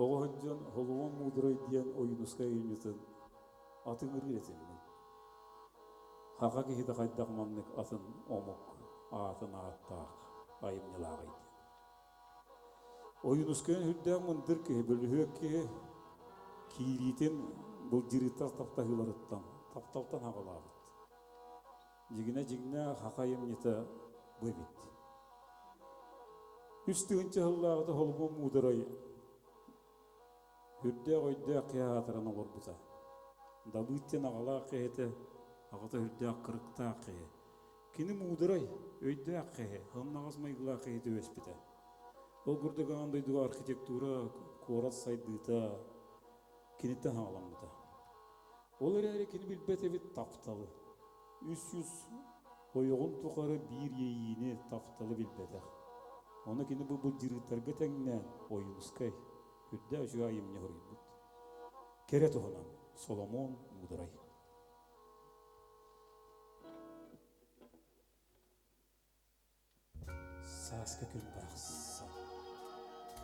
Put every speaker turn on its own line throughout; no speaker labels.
Оҕо сылдьан Холуон Муударай диэн Ойуунускай айымньытын атыҥырыыр этим мин. Саха киһитэ хайдах маннык атын омук аатын ааттаах айымньылааҕый диэн. Ойуунускайын сүрдээх мындыр киһи, бөлүһүөк киһи киириитин былдьырыыттан таптаһыыларыттан, тапталтан аҕалаабыт. Дьигинэ дьиҥнээх саха айымньыта бу эбит. 3000 сыллааҕыта Холбон Муударай үрдээх өйдөөх киһи аатыран олорбута. Дабыыт диэн аҕалаах киһитэ, аҕата үрдээх кырыктаах киһи. Кини муударай, өйдөөх киһи, сымнаҕас майгылаах киһи түбэспитэ. Ол курдук аан дойдуга архитектура, куорат сайдыыта киниттэн саҕаламмыта. Ол эрээри кини билбэт эбит тапталы. 300 ойоҕун тухары биир иэйиини, тапталы билбэтэх. Ону кини бу былдьырыыттарга тэҥнээн Ойуунускай үрдээх үчүгэй айымньы суруйбут. Кэрэ туһунан Соломон Муударай. Сааскы күн барахсан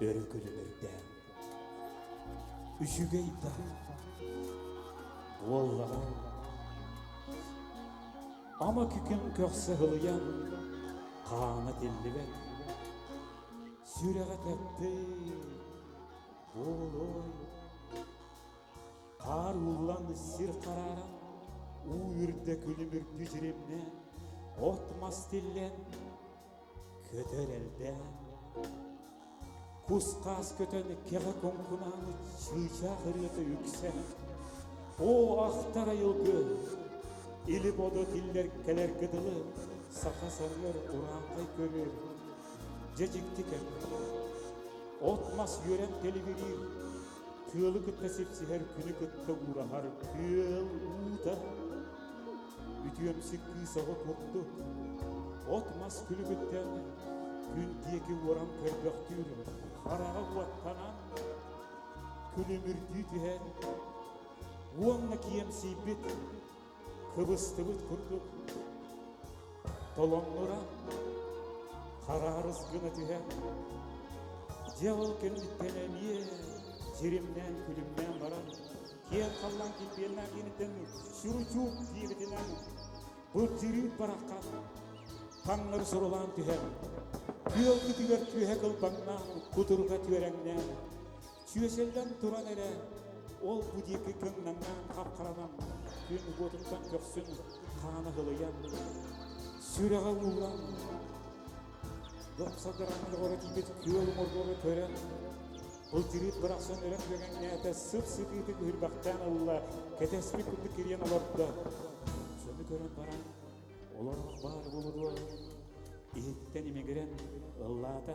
өрө күлүмүрдээн үчүгэй да буоллаҕа ама күкүн көхсө һылыйан хаана тиллибэт сүрэҕэ тэппит буолуой Хаар ууллан, сир харааран, уу үрдэ күлүмүрдүү дьиримнээн, от-мас тиллэн, көтөр элбээн, кус-хаас көтөн кэҕэ куҥкунаан чыычаах ырыата үксээн, оо, ахтар айылгы, или-бодо тиллэр кэлэргэ дылы саха саныыр урааҥхай көрүөр, дьэ дьикти кэм. От-мас үөрэн тэлибириир, Тыалы кытта сипсиһэр, күнү кытта уураһар күөл уута үтүөмсүк кыыс оҕо курдук от-мас күлүгүттэн күн диэки уоран көрбөхтүүр хараҕа уоттанан күлүмүрдүү түһэр уонна киэмсийбит кыбыстыбыт курдук толоҥнура хараарыс гына түһэн дьэ ол кэнниттэн эмиэ дьиримнээн күлүмнээн баран киэҥ халлаан килбиэннээх киниттэн сүрүчуук диэбитинэн былдьырыыт бараххан таҥнары сурулаан түһэн күөл күтүгэр түөһэ кылбаҥнаан кутуруга түөрэҥнээн Сүөсэллэн туран эрэ ол бу диэки кыҥнаҥнаан хап-харанан күн уотуттан көхсүн хаана һылыйан, сүрэҕэ ууллан, дохсодараҥ доҕоро тиийбит күөл уҥуоргуга көрөн, былдьырыыт бырахсан өрө күөгэҥнээтэ, сып-сытыытык үһүрбэхтээн ылла, кэтэспит курдук кириэн олордо. Сону көрөн баран, олорох баар буолуо иһиттэн имигирэн ыллаата.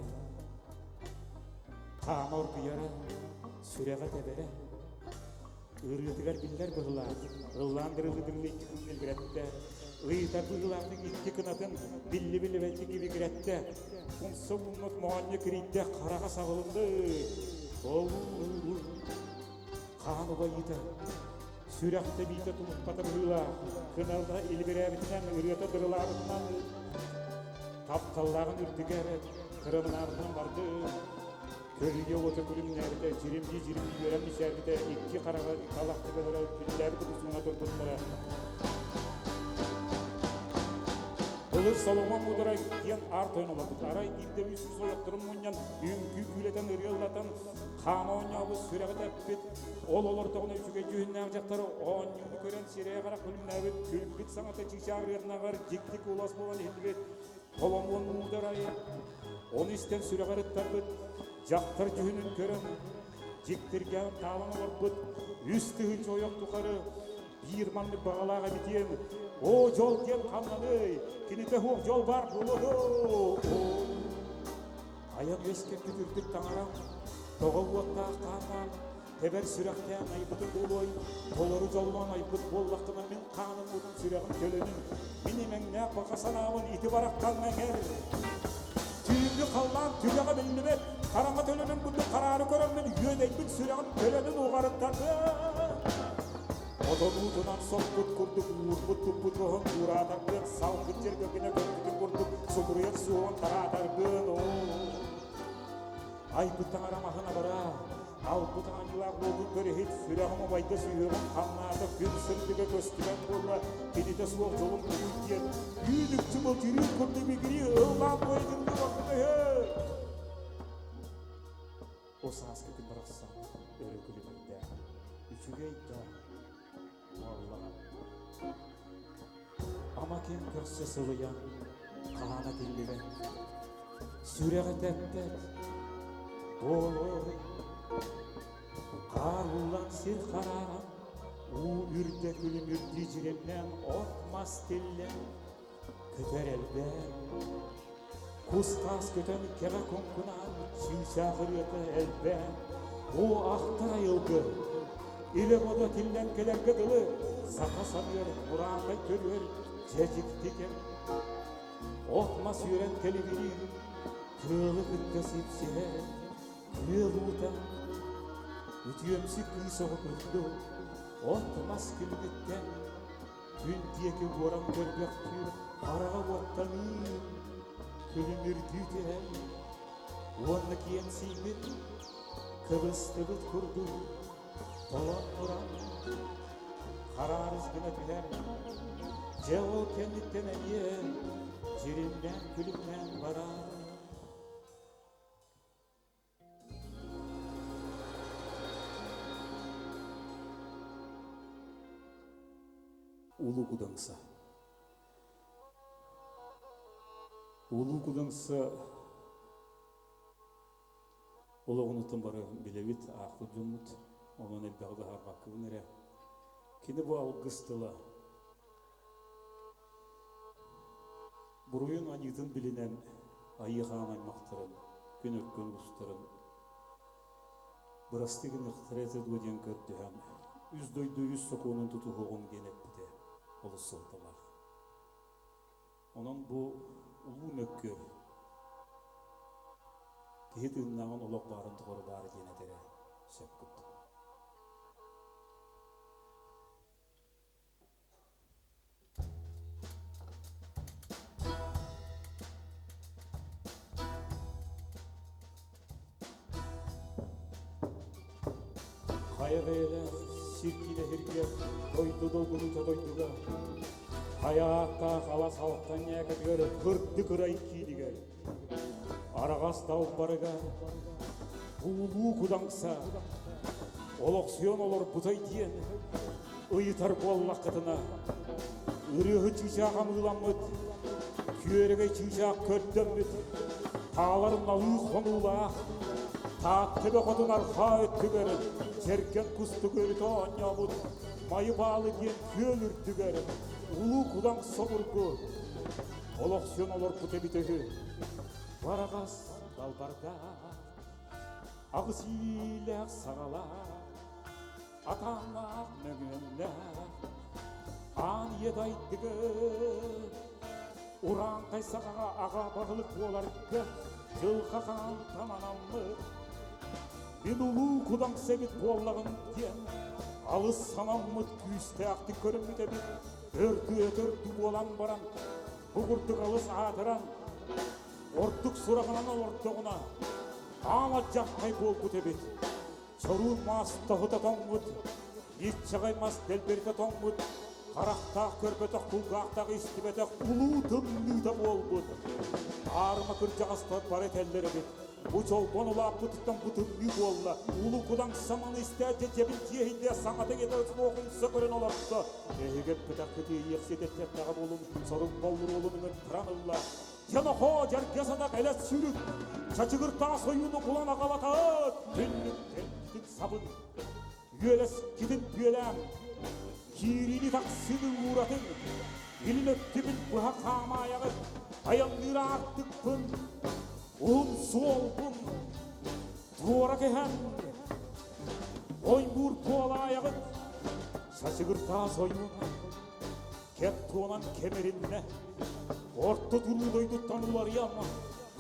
Хаама оргуйара, сүрэҕэ тэбэрэ, ырыатыгар биллэр быһылаах, ыллаан дырылыы-дырылыы икки күн илбирэттэ, ыйытар быһыылаахтык икки кынатын билли-биллибэттик ибигирэттэ, умса ууммут моонньу кирийдэ, хараҕа сабылынды. Ол хаан убайыыта, сүрэх тэбиитэ тулуппата быһыылаах, кыналла илибирээбитинэн, ырыата дырылаабытынан тапталлааҕын үрдүгэр кырымнаабытынан барды. Көлүйэ уота күлүмнээбитэ, дьиримнии-дьиримнии үөрэн мичээрбитэ, икки хараҕа талах төбөлөрө күллээбит устуҥа турбуттара. Былыр Соломон муударай диэн аар тойон олорбут. Арай биирдэ үс ойохторун мунньан, үҥкүү күүлэтэн, ырыа ыллатан, хаама оонньообут, сүрэҕи тэппит. Ол олордоҕуна үчүгэй дьүһүннээх дьахтар оонньууну көрөн сирэйэ-харах күлүмнээбит, күлбүт саҥата чыычаах ырыатынааҕар дьикти куолас буолан иһиллибит. Соломон муударай ону истэн сүрэҕэр ыттарбыт, дьахтар дьүһүнүн көрөн, дьиктиргээн таалан олорбут 3000 ойох тухары биир маннык баҕалаах эбитиэн, оо, дьол диэн ханнаный, кинитэ суох дьол баар буолуо дуо? Айан үөскэппит үрдүк таҥарам, тоҕо уоттаах хааннаан, Тэбэр сүрэхтээн айбытыҥ буолуой, толору дьоллоон айбыт буоллаххына мин хааным уутун сүрэҕим төлөнүн, мин имэҥнээх баҕа санаабын ити бараххаҥҥа иҥэр. Түүҥҥү халлаан түгэҕэ биллибэт, хараҥа төлөнүн курдук хараары көрөммүн үөдэйбит сүрэҕим төлөнүн уҕарыттарбыт. Отонуутунан соппут курдук уурбут туппут оһон уураатарбын, салгын дьэргэ гына көппүтүн курдук субуруйар суоҕун тараатарбын. Оо, айбыт таҥара маһын абараа, Албыт аанньалаах уолгун көрүһүт, сүрэҕим убайда сүһүөҕүм хамнаата, күн сырдыга көстүбэт буолла, кинитэ суох дьолум тугуй диэн, үүн-үкчү былдьырыыр курдук бигирии ыллаан туойдуннук ордук О сааскы күн барахсан өрө күлүмүрдээх, үчүгэй да буоллаҕа. Ама ким көрсө сылыйан, хаана тиллибэт, сүрэҕи тэппэт буолуой. Хаар ууллан сир харааран, уу үрдэ күлүмүрдүү дьиримнээн от-мас тиллэн, көтөр элбээн, кус-хаас көтөн кэҕэ куҥкунаан, чыычаах ырыата элбээн, уу ахтар айылгы, илэ-бодо тиллэн кэлэргэ дылы, саха саныыр, урааҥхай көрүөр дьэ дьикти кэм. От-мас үөрэн кэлигириир, тыалы кытта сипсиһэр, күөл уута, үтүөмсүк кыыс оҕо курдук, от-мас күлүгүттэн Күн диэки уоран көрбөхтүүр хараҕа уоттаныы, күлүмүрдүү түһэн уонна киэмсийбит, кыбыстыбыт курдук толон туран хараарыс гына түһэр. Дьэ ол кэнниттэн эмиэ дьиримнээн күлүмнээн барар.
Улуу Кудаҥса Улуу Кудаҥса олоҕунуттан бары билэбит, аахпыт дьоммут, онон элбэҕи быһаарбаккабын эрэ. Кини бу алгыс тыла Буруйун аньыытын билинэн айыы хаан аймахтарын, күн өркөн уустарын бырастыы гыныахтара этэ дуо диэн көрдөһөн, үс дойду үс сокуонун тутуһуоҕуҥ диэн эппитэ олус суолталаах. Онон бу улуу мөккүөр киһи тыыннааҕын олох баарын тухары баар диэн этэрэ сөп курдук.
Хайа бэйэлээх сир киилэһиргэ дойду долгунута дойдуга хайа ааттаах алас алтан ньээкэтигэр кырдык ырай киинигэр араҕас далбарыгар улуу кудаҥса олохсуйан олорбутай диэн ыйытар буоллаххытына ырыаһыт чыычаах амыыламмыт күөрэгэй чыычаах көрдөммүт таалар налыы хонуулаах Таатта бөҕөтүн арҕаа өттүгэр сэргэн кустук өрүтэ оонньообут Майыбаалы диэн күөл үрдүгэр улуу кудаҥ собургу олохсуйан олорбут эбитэ үһү. Бараҕас далбардаах, аҕыс иилээх саҕалаах, атааннаах мөҥүөннээх, аан ийэ дайдыгы урааҥхай саҕаҕа аҕа баһылык буоларга дьылҕа хаан таманаммыт мин улуу кудаҥса эбит буоллаҕым диэн алыс санаммыт күүстээхтик көрүммүт эбит өрдү-өтөрдү буолан баран бу курдук алыс аатыран ордук сураҕынан олордоҕуна аан алдьархай буолбут эбит Соруун мас тоһута тоҥмут, иччэҕэй мас дэлбэритэ тоҥмут, харахтаах көрбөтөх, кулгаахтаах истибэтэх улуу тымныыта буолбут. Аарыма кырдьаҕастар бары этэллэр эбит. Бу чолбон улааппытыттан бу тымныы буолла. Улуу кудаҥ саманы истээт дьэбин тиэһийдэ саҥата иҥэтэ суох умса көрөн олордо. Эһиги эппэтэххит иэйиэхсит эттэхтэҕэ буолун, сорук боллуруолун ыҥыртаран ылла. Дьонохоо дьэргэ санах элэс сүрүк, чачыгыр таас ойууну булан аҕалатаат, түннүктэн сабын, үөлэскитин бүөлээн, киириини тахсыыны ууратын, илин өттүбүн быһа хаамаайаҕыт, айанныыр аартыкпын, уһун суолбун туора кэһэн, Ойбуур буолаайаҕыт, сачыгыртаас ойууна, кэп туонан кэмириннэ, орто туруу дойдуттан уларыйан,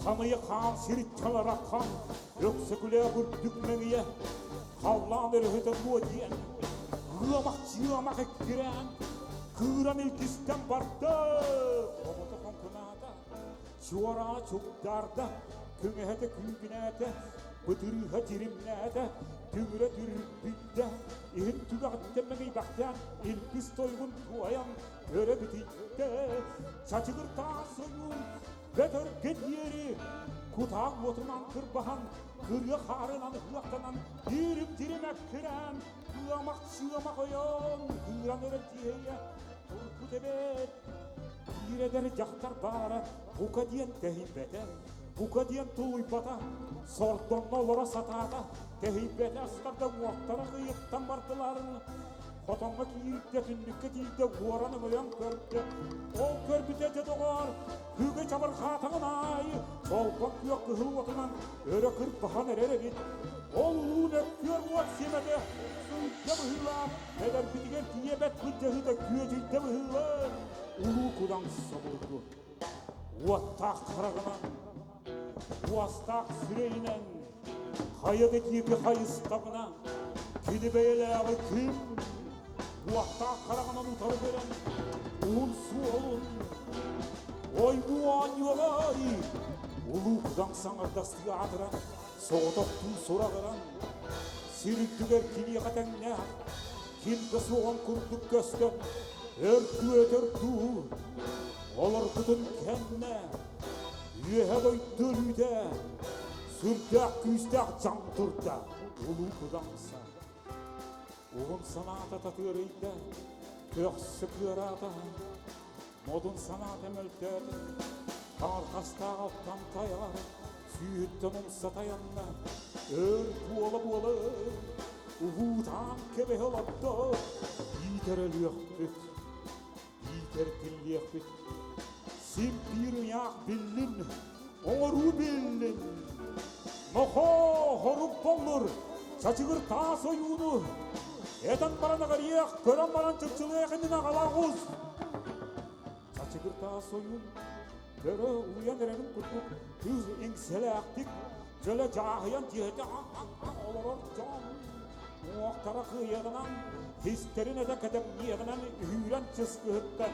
ханыйа хаан сириттэн араххан, өксөкүлээх үрдүк мэҥийэ, халлаан өрөһүтэ дуо диэн, ыамах-чыамах эккирээн, кыыран илгистэн барда, оҕото хоҥкунаата, Чуораа чугдаарда, көҥөһөтө күүгүнээтэ, бытырыыһа дьиримнээтэ, түҥүрэ түрбүйдэ, иһин түгэҕиттэн мэҥийбэхтээн, илбис тойугун туойан өрө битийдэ. Чачыгыр таас ойуун бөтөргө диэри кутаах уотунан кырбаһан, кырыа хаарынан ыһыахтанан, диирим-дирим эккирээн, ыамах-сыамах ойон, кыыран өрө тиэйэ турбут эбээт. Биир эдэр дьахтар баара бука диэн тэһийбэтэ, бука диэн тулуйбата, сордоҥҥо олоро сатаата, тэһийбэтэ астарда уохтара ыйыттан бардылар. Хотоҥҥо киирдэ, түннүккэ тиийдэ, уоран өҥөйөн көрдө. Ол көрбүтэ дьэ доҕоор, күгэ чабырҕаатаҕын аайы чолбон күөх кыһыл уотунан өрө кырбаһан эрэр эбит. Ол улуу мөккүөр уот сиэмэтэ сылдьа быһыылаах, эдэрбитигэр тиийэбэт былдьаһыыта күөдьүйдэ быһыылаах. Улуу кудаҥ собургу, уоттаах хараҕынан, уостаах сирэйинэн хайа да диэки хайыстаҕына, кини бэйэлээҕи ким уоттаах хараҕынан утары көрөн, уһун суолун ойбуу оонньуоҕай, улуу кудаҥ саҥардастыы аатыран, соҕотохтуу сураҕыран, сир үрдүгэр киниэхэ тэҥнээх, ким да суоҕун курдук көстөн, өрдүү-өтөр дуу, олорбутун кэннэ, үөһэ дойду өлүүтэ, сүрдээх күүстээх дьаҥ турда, улуу кудаҥса. Уһун санаата татыарыйда, көхсө кыараата, модун санаата мөлтөөтө, таҥархастаах алтан тайаҕар сүүһүттэн умса тайанна, өр буола-буола уһуутаан кэбиһэ олордо, иитэр өлүөхпүт, иитэр тиллиэхпит, син биир ыйаах биллин, оҥоруу биллин, нохоо хорук боллур, чачыгыр таас ойууну, этэн баран аҕарыах, көрөн баран чыпчылыах иннинэ аҕала оҕус. Чачыгыр таас ойуун Көрө улуйан эрэрин курдук кыыс иҥсэлээхтик дьөлө дьааһыйан дьиэтэ олорор дьон уҥуохтара кыайыаҕынан истэрин этэ кэтэмниэҕинэн үһүүрэн чыскыһытта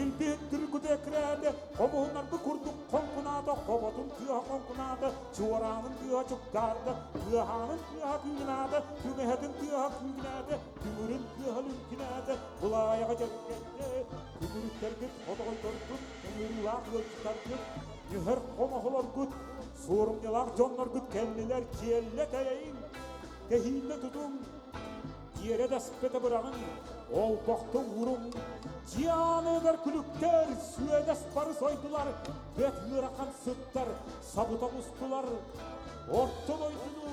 илбиһин түргүтэ эккирээтэ хомуһуннарбыт курдук хоҥкунаата хоботун тыаһа хоҥкунаата чуораанын тыаһа чугдаарда тыаһаанын тыаһа күүгүнаата түҥэһэтин тыаһа күүгүнээтэ түҥүрүн тыаһа лүҥкүнээтэ былаайаҕа дьэргэйдэ Күгүрүттэргит, хотоҕойдоргут, ыҥырыылаах ыалдьыттаргыт, нүһэр хомоһолоргут, суорумньулаах дьонноргут кэллилэр, киэллэ тэйэйиҥ, тэһииннэ тутуҥ, тиэрэ дэспэтэ быраҕыҥ, олбохто ууруҥ, дьиэ ааныгар күлүктэр, сүөдэс бары сойдулар, бэт ыарахан сыттар, сабыта устулар, орто дойдуну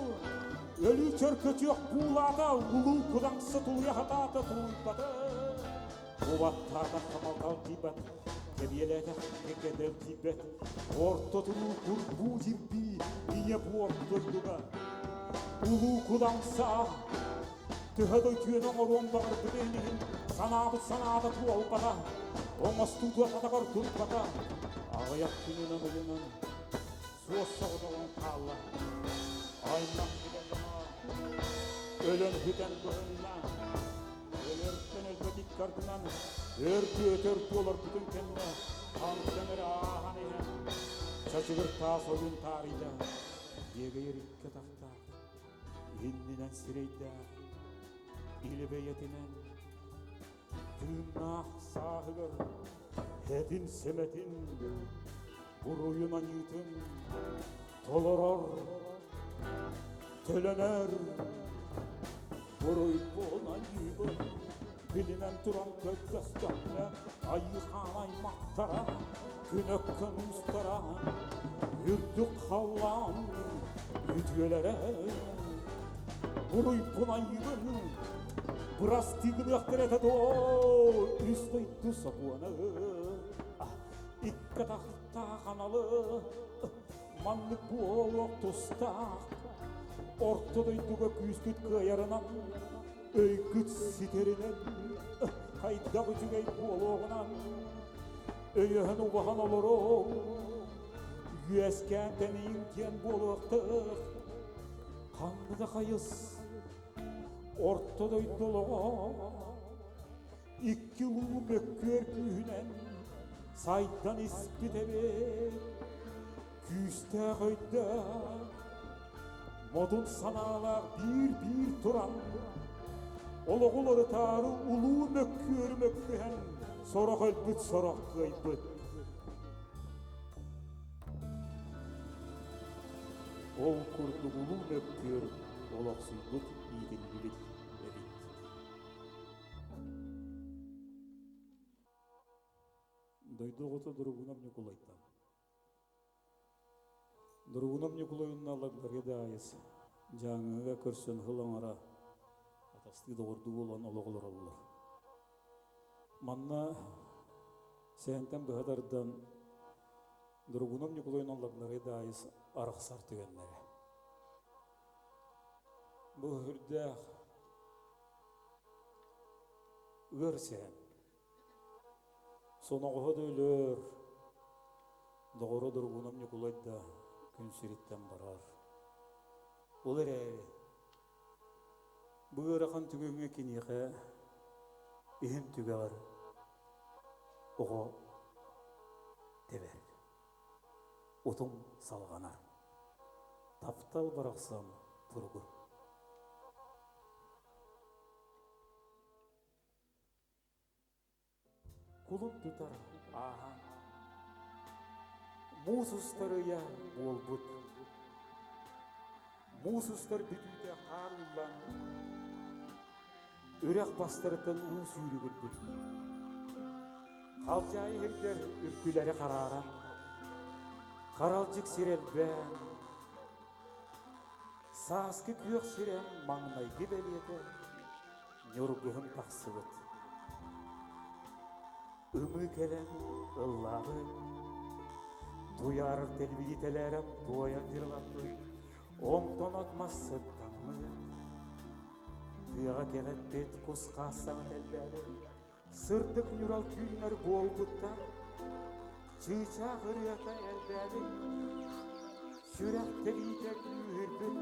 өлүү чөркөтүөх буулаата, улуу кудаҥса тулуйа сатаата, тулуйбата. Кубаттаатах хамалҕал тиийбэт, кэбиэлээтэх кэдэл тиийбэт, орто туруу курбуу дьирбии ийэ буор дойдуга. Улуу кудаҥса төһө да үтүөнү оҥоруон баҕарбыт иһин санаабыт санаата туолбата, оҥостуу атаҕар турбата, аҕыйах күнүнэн ыйынан суос соҕотоҕун хаалла. Аймах өлөн бүтэн быһынна. Өлөртөн өлбөт иккардынан өрдү-өтөр туоларбытын кэннэ хантан эрэ ааһан иһэн чачыгыр таас ойуун таарыйда. Дьиэгэйэр икки атахтаах, иннинэн сирэйдээх, илэ бэйэтинэн тыыннаах сааһыгар этин-сэмэтин, буруйун-аньыытын толорор, төлөнөр. Буруйбун аньыыбын билинэн туран көрдөстөхпүнэ айыы-хаан аймахтара, күнөккөн уустара, үрдүк халлаан үтүөлэрэ. Буруйбун аньыыбын бырастыы гыныахтара этэ дуо, үс дойду сокуона икки атахтаах аналы маннык буолуох тустаах. Орто дойдуга күүскүт кыайарынан, өйгүт ситэринэн, хайдах үчүгэй буолуоҕунан өйөһөн убаһан олоруҥ, үөскээн тэнийиҥ диэн буолуохтаах. Ханна да хайыс, орто дойду олоҕо икки улуу мөккүөр күүһүнэн сайдан испит эбит. Күүстээх өйдөөх, модун санаалаах биир-биир туран, олоҕу уларытаары улуу мөккүөрү мөккүһэн, сорох өлбүт, сорох кыайбыт. Ол курдук улуу мөккүөр олохсуйбут иитиллибит эбит. Дойду оҕото Дорогунов Ньукулайтан. Дорогунов Ньукулайынна Лагдарья Даайыс Дьааҥыга көрсөн сыл аҥара атастыы доҕордуу буолан олох олороллор. Манна сэһэнтэн быһа тардан Дорогунов Ньукулайын Лагдарья Даайыс арахсар түгэннэрэ. Бу үрдээх ыар сэһэн. Соноҕоһо да өлөр, доҕоро Доргунов Ньукулай да күн сириттэн барар. Ол эрээри бу ыарахан түгэҥҥэ киниэхэ иһин түгэҕэр оҕо тэбэр, утум салҕанар, таптал барахсан туругур. Кулун тутар ааһан, муус устар ыйа буолбут. Муус устар бүтүүтэ хаар ууллан, үрэх бастарыттан уу сүүрүгүрбүт. Халдьаайы иһирдэр үргүлэри харааран, харалдьык сир элбээн, сааскы күөх сирэм маҥнайгы бэлиэтэ Ньургуһун тахсыбыт. Ымыы кэлэн ыллаабыт, туйаарар тэлбиитэлээрэн туойан дьырылаппыт, онтон от мас сыттаммыт. Тыаҕа кэҕэппит кус-хаас саҥа тэлбээбит, сырдык ньурал түүннэр буолбуттар, чыычаах ырыата элбээбит, сүрэх тэбиитэ күүһүрбүт.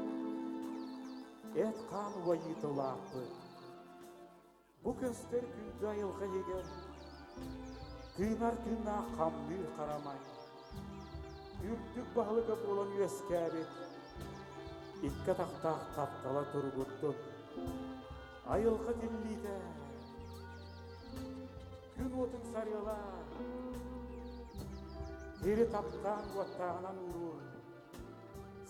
Эт-хаан убайыыта улааппыт. Бу көстөр күндү айылҕа иһигэр тыынар тыыннаах хамныыр харамай, үрдүк баһылыга буолан үөскээбит икки атахтаах таптала туругурдун. Айылҕа тиллиитэ күн уотун сарыалаан, сири таптаан уоттааҕынан ууруur,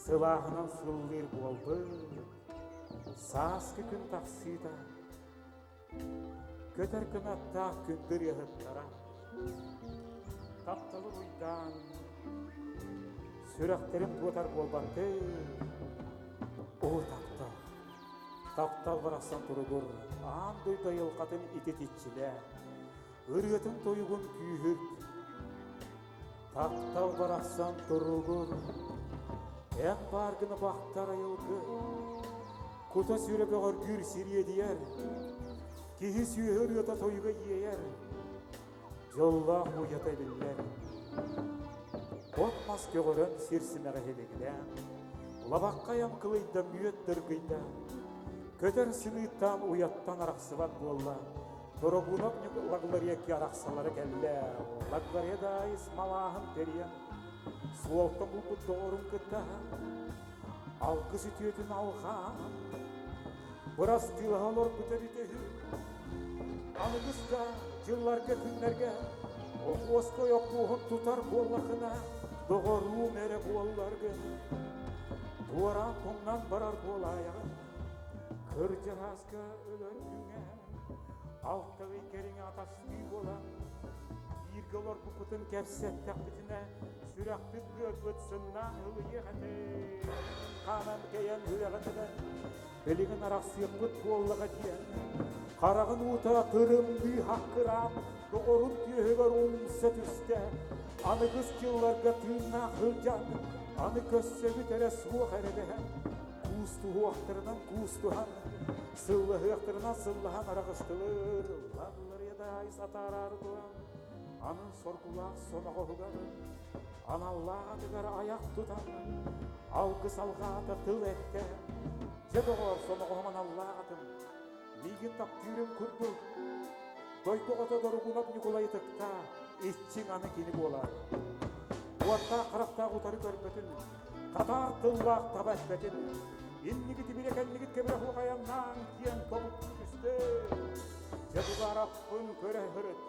Сылааһынан сыллыыр буолбут, сааскы күн тахсыыта, көтөр кынаттаах күндү ырыаһыттара, тапталы уйдаан, сүрэхтэрин туотар буолбаттыы, оо таптал, таптал барахсан туругур, аан дойду айылҕатын ититиччилээ, ырыатын тойугун күүһүрт, Таптал барахсан туругун, эн баар гына бахтар айылгы, кута сүрэ бөҕөргүүр сириэдийэр, киһи сүөһү ырыата тойуга иэйэр, дьоллоох уйата биллэр. От-мас көҕөрөн сир симэҕэ иһилигилээн, лабаххайан кылыйда мүөт дыргыйда, көтөр сыныыттаан уйаттан арахсыбат буолла, Дорогунов Лагларекки арахсалара кэллэ. Лагларе да малааһын тэрийэн, суолта булбут доҕорун кытта алгыс үтүөтүн алҕаан, бырастыылаһа олорбут эбитэ үһү. Аныгыс да дьылларга күннэргэ Охуоска ойохпуоһун тутар буоллахына, доҕоруум эрэ буолларгын, туораан тумнан барар буолаайаҕын, кырдьаҕаска өлөр күҥҥэ Алта ый кэриҥэ атастыы буолан, бииргэ олорбуппутун кэпсэттэхпитинэ, сүрэхпит быарбыт сыннаан ылыйыах этэ. Хаанан кэйэн үрэҕитинэн, билигин арахсыахпыт буоллаҕа диэн, хараҕын уута тырымныы хаккыраан, доҕорун түөһүгэр умса түстэ. Аныгыс дьылларга тыыннаах сылдьан, аны көрсөбүт эрэ суох эрэ дэһэн, Куустуһуохтарынан куустуһан, сыллаһыахтарынан сыллаһан араҕыстылар, ыллалларыйа даайыс атаараары туран, аны соргулаах соноҕоһугар, аналлаах атыгар айах тутан, алгыс алҕаата тыл эттэ. Дьэ доҕоор, соноҕоһум аналлаах атым, миигин таптыырым курдук, дойду оҕото Доругунап Ньукулай ытыктаа, иччиҥ аны кини буолар. Уоттаах харахтаах утары көрбөтүн, татаар тыллаах таба эппэтин, иннигит ибирэ кэннигит кэбирэ хуохайаннаан диэн тобуктуу түстэ. Дьэ тугаараппын көрө сырыт.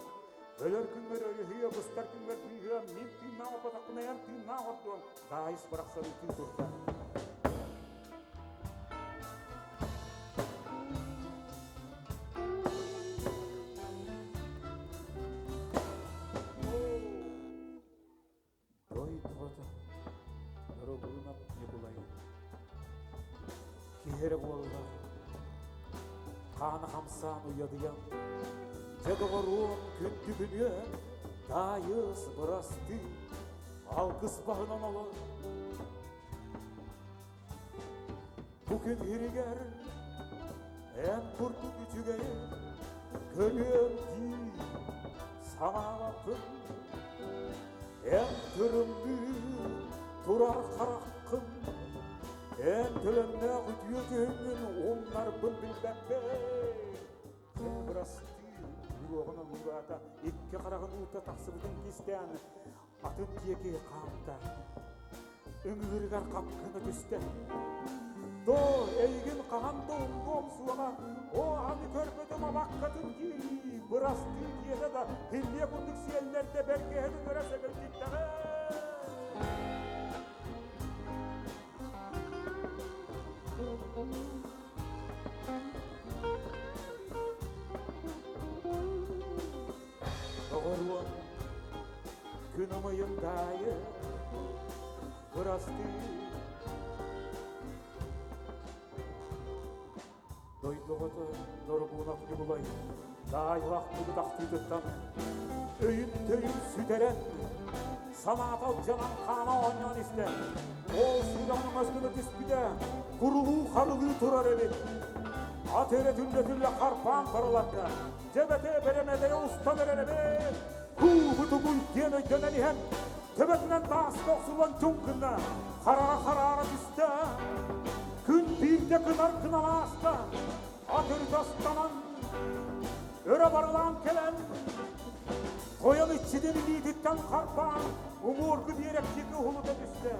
Өлөр күҥҥэр өрүһүйэ, быстар күҥҥэр быыһыа, мин тыыннаах оппотохпун эн тыыннаах ордуоҥ, Даайыс барахсан ытыы турда. Дойдубата Дорогуунап Ньукулай киһи эрэ буоллар хаана хамсаан уйадыйан дьэ доҕоруом күндү күнүөн Даайыс бырастыы алгыс баһынан олор Бу күн иһигэр эн курдук үчүгэйи көрүөм дии санаабаппын. Эн тырымныы турар хараххын, эн төлөннөөх үтүө күһүҥҥүн умнарбын билбэппин. Дьэ, бырастыы, уруоҕун уураата, икки хараҕын уута тахсыбытын кистээн, атын диэки хаамта. Ыҥыырыгар хапкына түстэ. Доо, эйигин хаһан да умнуом суоҕа, оо, аны көрбөтүм абаккатын диирии, бырастыы диэтэ да, иллиэ курдук сиэллэрдэ бэргэһэтин өрө сэгэлдьиттэҕэ. Доҕоруом, күн ымыйын даайы, бырастыы. Дойдуҕута Доргунов Ньукулай даайылаах тахтыытыттан өйүн-төйүн сүтэрэн, санаата алдьанан хаана оонньоон истэ. Ол суудаҕын өҥөс түспүтэ, курулуу-харылыы турар эбит. Ат эрэ түллэ-түллэ харбаан барылатта. Дьэбэтэ бэрэмэдэйэ устан эрэр эбит. Һуу, тугуй диэн өйдөнөн иһэн, төбөтүнэн тааска охсуллан чуҥ гынна, хараҕа хараара түстэ. Күн биирдэ кынар кынан ааста, ат өрүтэ астанан, өрө барылаан кэлэн, тойон иччитин илиититтэн харбаан, уҥуоргу биэрэк диэки уһулута түстэ.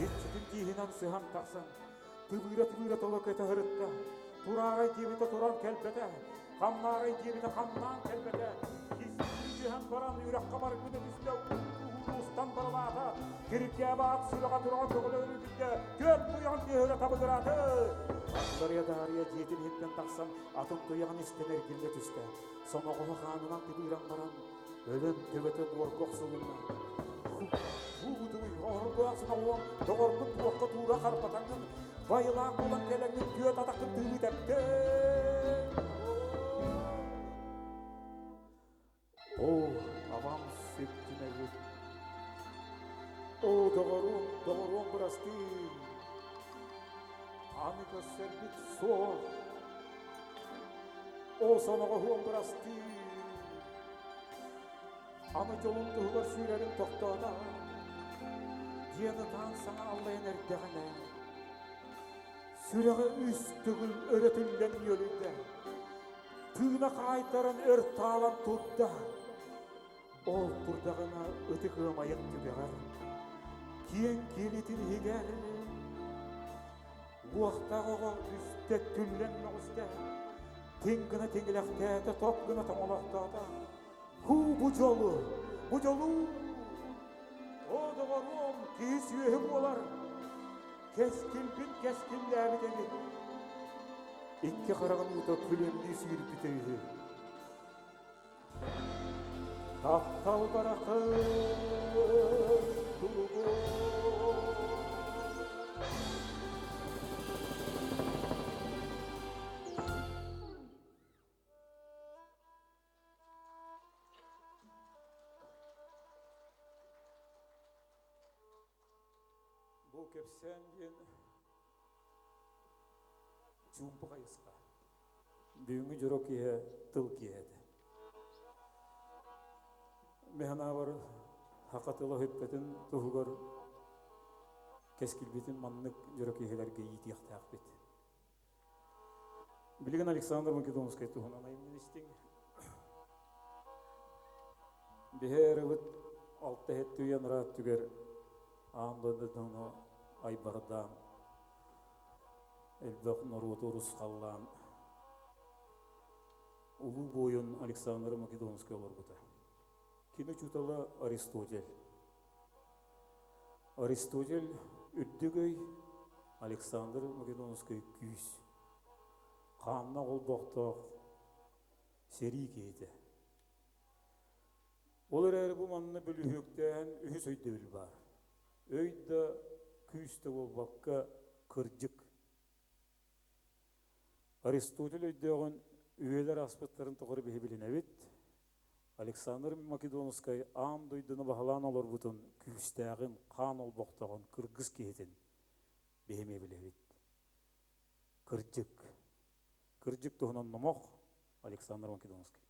Иччитин тииһинэн сыһан тахсан, тыбыыра-тыбыыра толо көтө сырытта. Тураарай диэбитэ туран кэлбэтэ, хамнаарай диэбитэ хамнаан кэлбэтэ. Кистии түһэн баран үрэххэ баргыта түстэ, устан барылаата. Киркээбэ ат сүрэҕэ тураҕа көҕүлэ өрүтүттэ, түөрт туйаҕын түөһүрэ табыгырааты. Аттарыйа даарыйа дьиэтин иһиттэн тахсан атын туйаҕын истэн эргиллэ түстэ. Соноҕоһо хаанынан тыбыыран баран, өлөн төбөтө буорга охсулунна. Буутуй, оһоргоох соноҕуом, доҕорбут туохха туура харбатаҥҥын, байылаах буолан кэлэҥҥин түөрт атаххын тыылыы тэптэ. Оо, абам сүптүнэбит. Оо, доҕоруом, доҕоруом бырастыы. Аны көрсөрбүт суох. Оо, соноҕоһуом бырастыы. Аны дьолун туһугар сүүрэрин тохтоото. Диэн ытаан саҥа аллайан эрдэҕинэ, сүрэҕэ үс төгүл өрө түллэн үөлүйдэ. Тыына хаайтаран өр таалан турда. Ол турдаҕына ытык ыамайын түгэҕэр, киэҥ киэлитин иһигэр уохтаах оҕо үстэ түллэн мөҕүстэ, тиҥ гына тиҥилэхтээтэ, топ гына тоҥолохтоото. Һуу, бу дьолу, бу дьолу! Оо, доҕоруом, киһи сүөһү буолар, кэскилбин кэскиллээбит эбит. Икки хараҕын уута күлүмнүү сүүрбүтэ үһү. Таптал барахын туругу. Бу кэпсээн диэн.
Чуумпу хайысха. Бүгүҥҥү дьоро киэһэ тыл киэһэтэ. Мин санаабар саха тыла өһүппэтин туһугар кэскилбитин маннык дьоро киэһэлэргэ иитиэхтээхпит. Билигин Александр Македонскай туһунан айымньыны истиҥ. Биһи эрыбыт алта иһит үйэн түгэр аан дойдуну айбардаан элбэх норуоту урусхаллаан улуу буойун Александр Македонскай олорбута. Кини учуутала Аристотель. Аристотель үрдүк өй, Александр Македонскай күүс. Хаанна олбохтоох сэрии киһитэ. Ол эрээри бу манна бөлүһүөктээһин үһүс өйдөбүл баар. Өй да, күүс да буолбакка, кырдьык. Аристотель өйдөөҕүн үйэлэр ааспыттарын тухары биһи билинэбит. Александр Македонскай аан дойдуну баһылаан олорбутун, күүстээҕин, хаан олбохтооҕун, кыргыз киһитин биһи эмиэ билэбит. Кырдьык. Кырдьык туһунан номох Александр Македонский.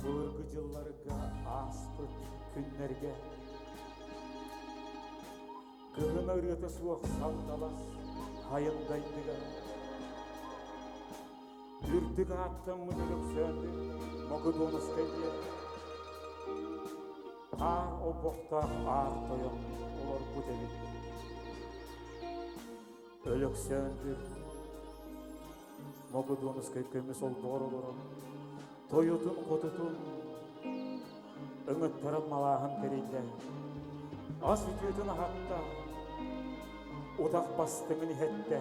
Былыргы дьылларга ааспыт күннэргэ Кыһын ырыата суох сандалас хайын дайдыга Үрдүк ааттаммыт Өлөксөөндүр Мокудуонускай диэн Хаар олбохтоох аар тойон олорбут эбит. Өлөксөөндүр Мокудуонускай көмүс олбоҕор олорон тойутун-хотутун ыҥыттаран малааһын тэрийдэ. Ас үтүөтүн аһатта, утах бастыҥын иһэттэ.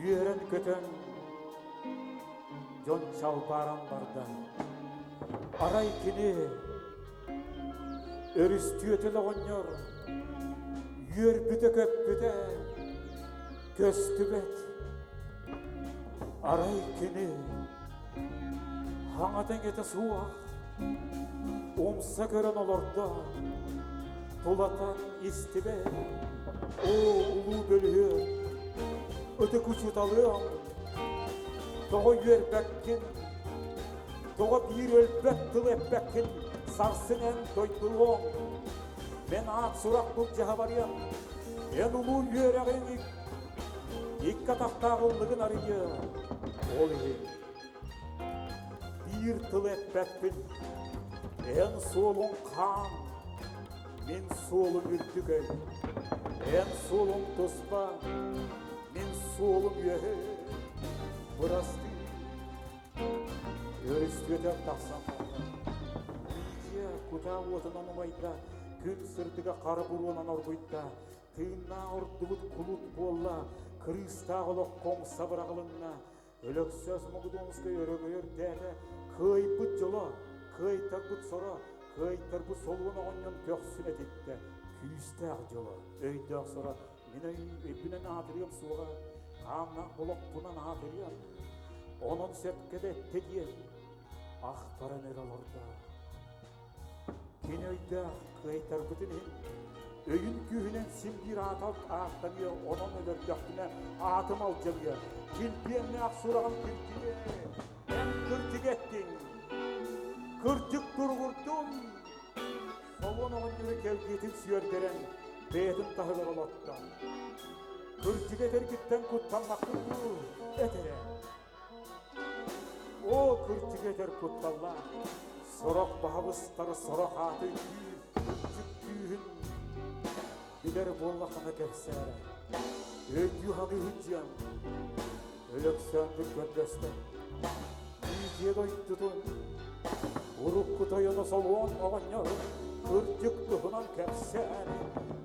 Үөрэн-көтөн дьон чалбааран барда. Арай кини өрүстүөтүн оҕонньор үөрбүтэ-көппүтэ көстүбэт. Арай кини хаҥата-иҥэтэ суох умса көрөн олордо, тулата истибэт. Оо, улуу бөлүһүөк, ытык учууталыам, тоҕо үөрбэккин, тоҕо биир өлбөт тыл эппэккин, сарсын эн дойдулуоҥ, мен аат сурах былдьаһа барыам, эн улуу үөрэҕиҥ икки атахтаах ыллыгын арыйыа, ол иһин биир тыл эппэппин, эн суолуҥ хаан, мин суолум үрдүк өй, эн суолуҥ туспа, мин суолум үөһэ, бырастыы. Өрүстүөтэр тахсан барда. Лидия кутаа уотунан умайда, күн сырдыга хара буруонан оргуйда, тыыннаах ордубут кулут буолла, кырыыстаах олох хоҥса быраҕылынна, Өлөксөөс Мокудуонускай өрөгөйө үрдээтэ, кыайбыт дьоло, кыайтарбыт соро, кыайтарбыт солуон оҕонньон көхсүн этиттэ, күүстээх дьоло, өйдөөх соро, мин өйбүнэн аатырыам суоҕа, хааннаах олохпунан аатырыам, онон сөпкө да эттэ диэн, ахтаран эрэ олордо. Кини өйдөөх кыайтарбытын иһин өйүн күүһүнэн син биир аата ааттаныа, онон өлөрдөхпүнэ аатым алдьаныа, килбиэннээх сураҕым киртийиэ. Эн кырдьык эттиҥ, кырдьык туругурдун! Солуон оҕонньору кэлгиэтин сүөрдэрэн, бэйэтин таһыгар олорто. Кырдьык этэргиттэн куттаммаккын дуу, эт эрэ. Оо, кырдьык этэр кутталлаах, сорох баһабыстар сорох ааты күүр, кырдьык күүһүн билэр буоллаххына кэпсээрэ. Өйдүү саныы дьиэм, Өлөксөөндүр көрдөстө. Лидия дойдутун урукку тойоно Солуон оҕонньор кырдьык туһунан кэпсээн,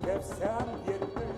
кэпсээн биэрдэ.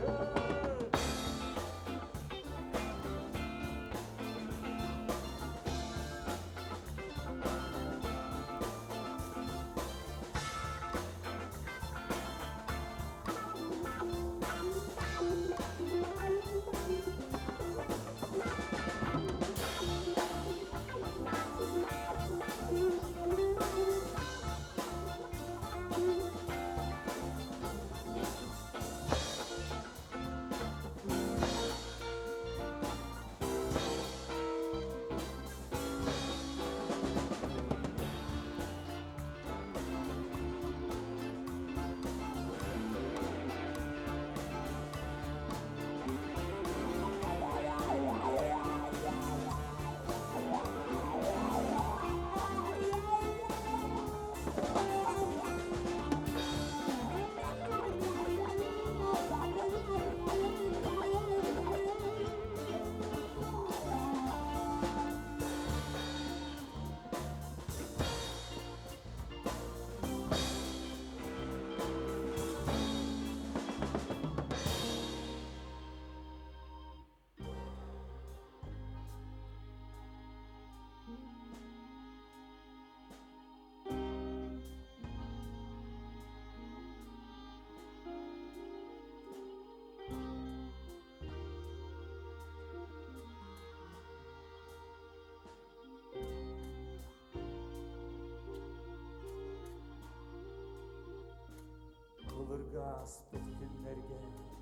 Былыргы ааспыт күннэргэ,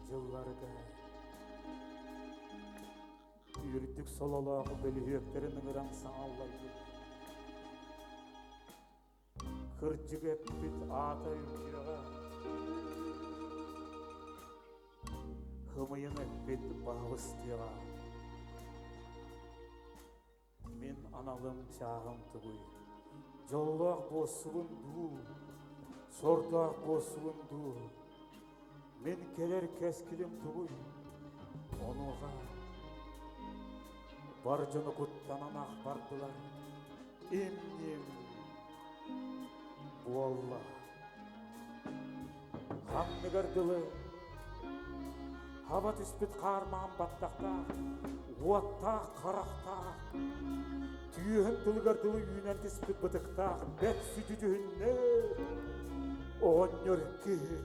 дьылларга үрдүк сололоох бөлүһүөктэрин ыҥыран саҥалларбыт. Кырдьык эппит аата үрдүөҕэ, хымыйан эппит баһылыстыаҕа. Мин аналым чааһым тугуй? Дьоллоох буолсубун дуу, сордоох буолсубун дуу? Мин кэлэр кэскилим тугуй? Онуоха бар дьону куттанан ах бардылар. Им-ньим буолла. Ханныгар дылы хаба түспүт хаармаан баттахтаах, уоттаах харахтаах, түөһүн тылыгар дылы үүнэн түспүт бытыктаах бэт сүдү дьүһүннээх оҕонньор киһи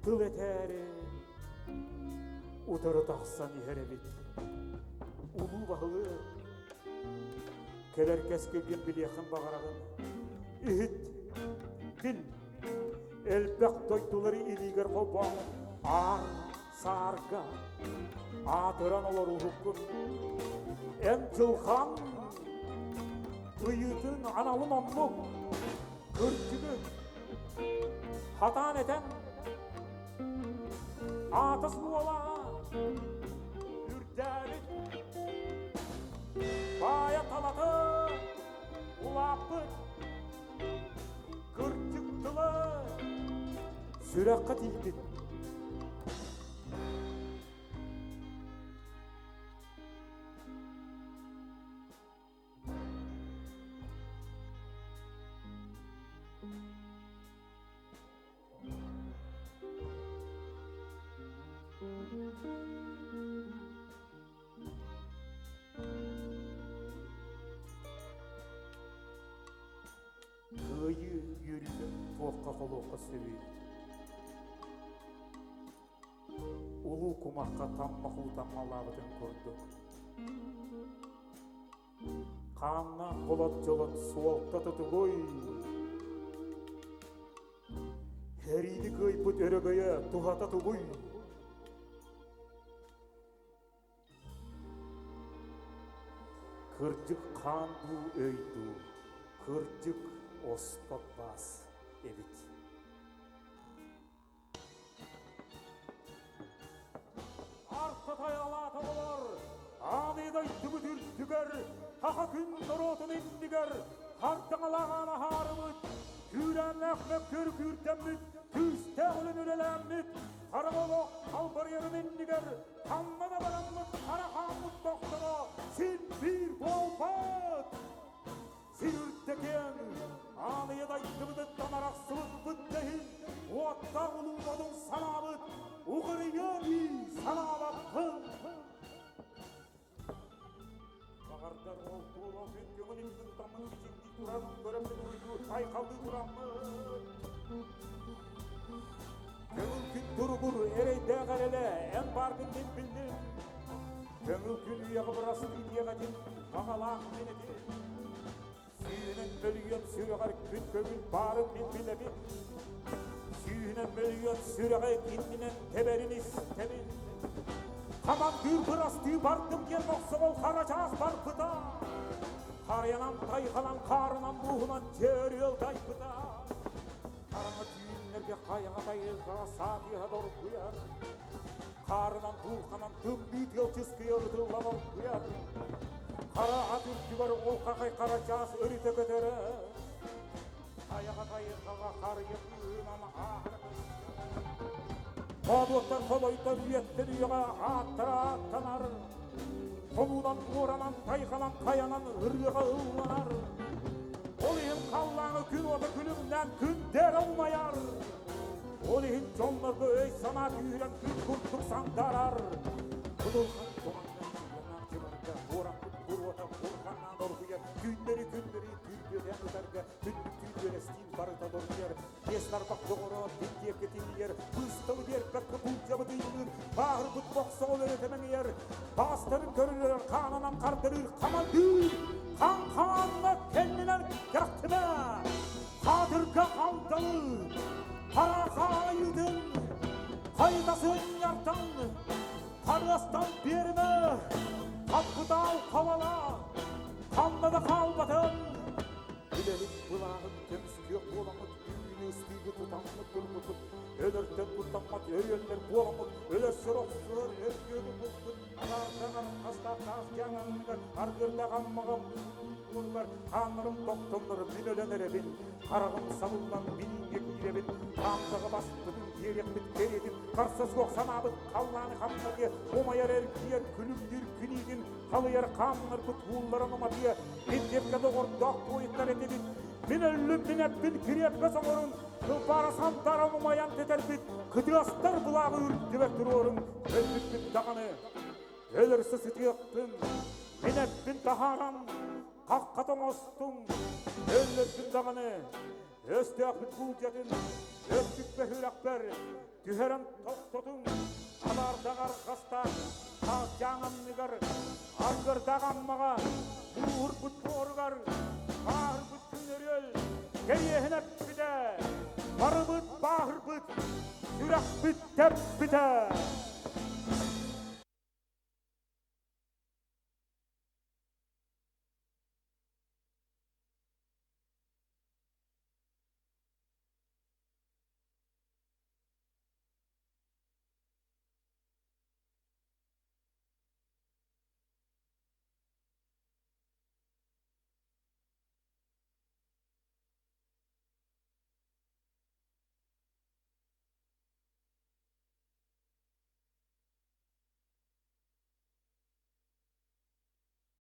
тыл этээри утары тахсан иһэр эбит. Улуу баһылык кэлэр кэскилгин билиэххин баҕараҕын. Иһит, бил, элбэх дойдулары илиигэр холбоон аар саарга аатыран олоруһуккун. Эн дьылҕаҥ ыйыытын аналын оннук кырдьыгы хатаан этэн аата суола үрдээбит баайа талата улааппыт кырдьык тыла сүрэххэ тиийбит. Кыайыы үөрүүтэ туохха холуохха сөбүй? Улуу кумахха таммах уу таммалаабытын курдук. Хааннаах болот дьолот суолта тутугуй? Сэриини кыайбыт өрөгөйө туһата тугуй? Кырдьык хаан дуу өй дуу, кырдьык оспот баас эбит. Арта тайалаата олор, ааны дойдубут үрдүгэр, хаха күн норуотун иннигэр хартаҥалаан аһаарыбыт, күүрээннээх мөккүөр күүрдэммит, күүстээх үлэн үлэлээммит, хара олох халбарыйарын иннигэр ханна да бараммыт хара хааммыт тохторо син биир буолбат. Сир үрдэкиэн, ааныйа дайдыбытыттан арахсыбыппыт да иһин, уоттаах улуу санаабыт, уҕарыйыа дии санаабаппын. Баҕардар ол туола күн көҥүл иннин тутаммын кичиҥдии туран көрөммүн уруйдуу айхаллыы тураммын. Көҥүл күн туругур эрэйдээх эрэлэ, эн бааргын мин биллим. Көҥүл күн үйэҕэ бырастыы диэҕэтин, баҕалаах мин этим. Сүүһүнэн мөлүйүөн сүрэҕэр күн көҥүл баарын мин билэбин. Сүүһүнэн мөлүйүөн сүрэҕи иннинэн тэбэрин истэбин. Хамандыыр бырастыы бардым диэн мохсоҕол хара чаас барбыта. Харыйанан, тайҕанан, хаарынан, мууһунан дьөрүөл тайбыта. Хараҥа түүннэргэ хайаҕа тайҕаҕа саа тыаһа доргуйар. Хаарынан, дулҕанан тымныы тыал чыскыйа ытыллан оргуйар. Хара ат үрдүгэр ол хахай хара чаас өрүтэ көтөрө. Хайаҕа тайҕаҕа харыйа быыһынан ааһара Хоодуоттан холойдон үйэттэн үйэҕэ ааттара ааттанар. Хонуунан буоранан, тайҕанан, хайанан ырыаҕа ылланар. Ол иһин халлааҥы күн уота күлүмнээн күндээр умайар. Ол иһин дьоннорго өй-санаа күүһүрэн күн курдук сандаарар. Кудулхан туһаннан чыбарга, буораппыт буруота бурҕаннаан оргуйар, түүннэри-күннэри түүрдүөтээн ытарга, түннүк түүрдүөлэстиин барыта доргуйар, биэс тарбах доҕоро диэки тиийэр, быысталы биэрбэккэ буулдьабыт ыйылыыр, бааһырбыт бохсоҕол өрө тэбэҥийэр, баастарын көрүлэр хаанынан хардырыыр хамандыыр, хаҥ-хаанна кэннинэн кэхтимэ, хаатырга халталыы, хара хаай.
Хара сынньартан, харыастан биэримэ, хаппытаал хабала, ханна да хаалбатын. Үлэһит былааһын көмүскүөх буоламмыт, үүнү ыстыыгы тутаммыт турбуппут, өлөртөн куттаммат өрүөллэр буоламмыт, өлөрсөр охсуһар өргүөтү булбут, араартаҕар хастаах таас дьаҥ анныгар аргырдаах аммаҕа буоллар, хааннарым тохтоннор, мин өлөн эрэбин, хараҕым сабыллан мин иҥҥэ киирэбин, хаамтаҕа баспытын киэриэхпит кэриэтин, харса суох санаабыт халлааны хамнатыа, умайар эргийэр күлүмнүүр күнүүтүн халыйар хаамнарбыт уулларан уматыа, Илдьиргэ доҕордоох буойуттар этибит, мин өллүм, мин эппин кириэппэс оҥорун, кылбаара сантаран умайан тэтэрбит, кытыастар былааҕы үрдүбэр туруорун, өлбүппүт даҕаны, өлөрсө сытыахпын, мин эппин таһааран, хахха тоҥостуҥ, өллөрбүн даҕаны, өстөөхпүт буулдьатын, өттүкпэ сүрэхпэр түһэрэн тохтотуҥ, алаардаҕар арҕастаах таас дьааҥ анныгар, аргырдаах Аммаҕа, бууһурбут буоругар, бааһырбыт күн өрүөл кэриэһин эппитэ, барыбыт бааһырбыт, сүрэхпит тэппитэ.